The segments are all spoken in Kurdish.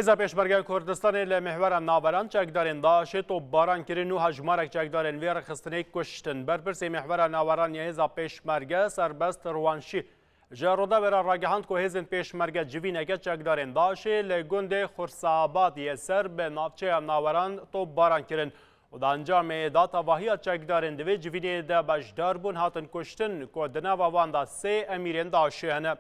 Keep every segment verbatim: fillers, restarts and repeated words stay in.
Hêza Pêşmergeya Kurdistanê li Mihwera Naveran çekdarên DAIŞê topbaran kirin û hejmarek çekdarên vê rêxistinê kuştin. Berpirsê Mihwera Naveran ya Hêza Pêşmerge Serbest Rwanşî ji Rûdawê re ragihand ku hêzên Pêşmerge civîneke çekdarên DAIŞê li gundê Xursaabad yê ser bi navçeya Naveran topbaran kirin û di encamê de tevahiya çekdarên di vê civînê de beşdar bûn hatin kuştin ku di nava wan de sê emîrên DAIŞê hene.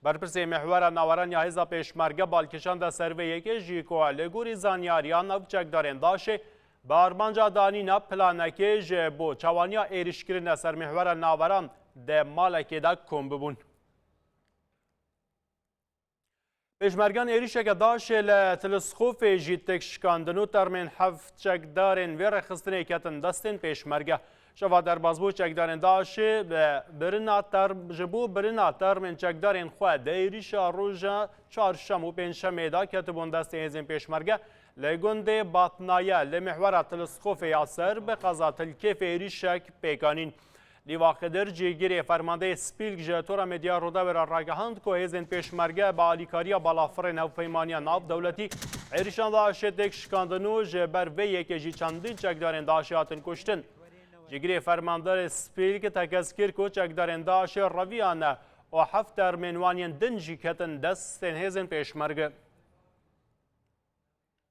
Berpirsê Mihwera Naveran ya Hêza Pêşmerge bal kişande ser vê yekê jî ku li gorî zanyariyan ev çekdarên DAIŞê bi armanca danîna planekê ji bo çawaniya êrîşkirine ser Mihwera Naveran di malekê de kom bibûn. Pêşmergan êrîşeke DAIŞê li Telesxofê jî têk şikandin û termên heft çekdarên vê rêxistinê ketin destên Pêşmerge. Şeva derbasbû çekdarên DAIŞê bi birina term, ji bo birina termên çekdarên xwe di êrîşa roja çarşem û pêncşemê de ketibûn destê hêzên Pêşmerge li gundê Batnaye li mihwera Telesxofê ya ser bi qeza Tilkêfê êrîşek pêk anîn. Lîva Xidir, cîgirê fermandeyê Spîlk ji Tora Medya Rûdawê re ragihand ku hêzên Pêşmerge bi alîkariya balafirên Hevpeymaniya Navdewletî êrîşan DAIŞê têk şikandin û ji ber vê yekê jî çendîn çekdarên DAIŞê hatin kuştin. Cîgirê fermanderê Spîlk tekez kir ku çekdarên DAIŞê reviyane û heft termên wan yên din jî ketin destên hêzên Pêşmerge.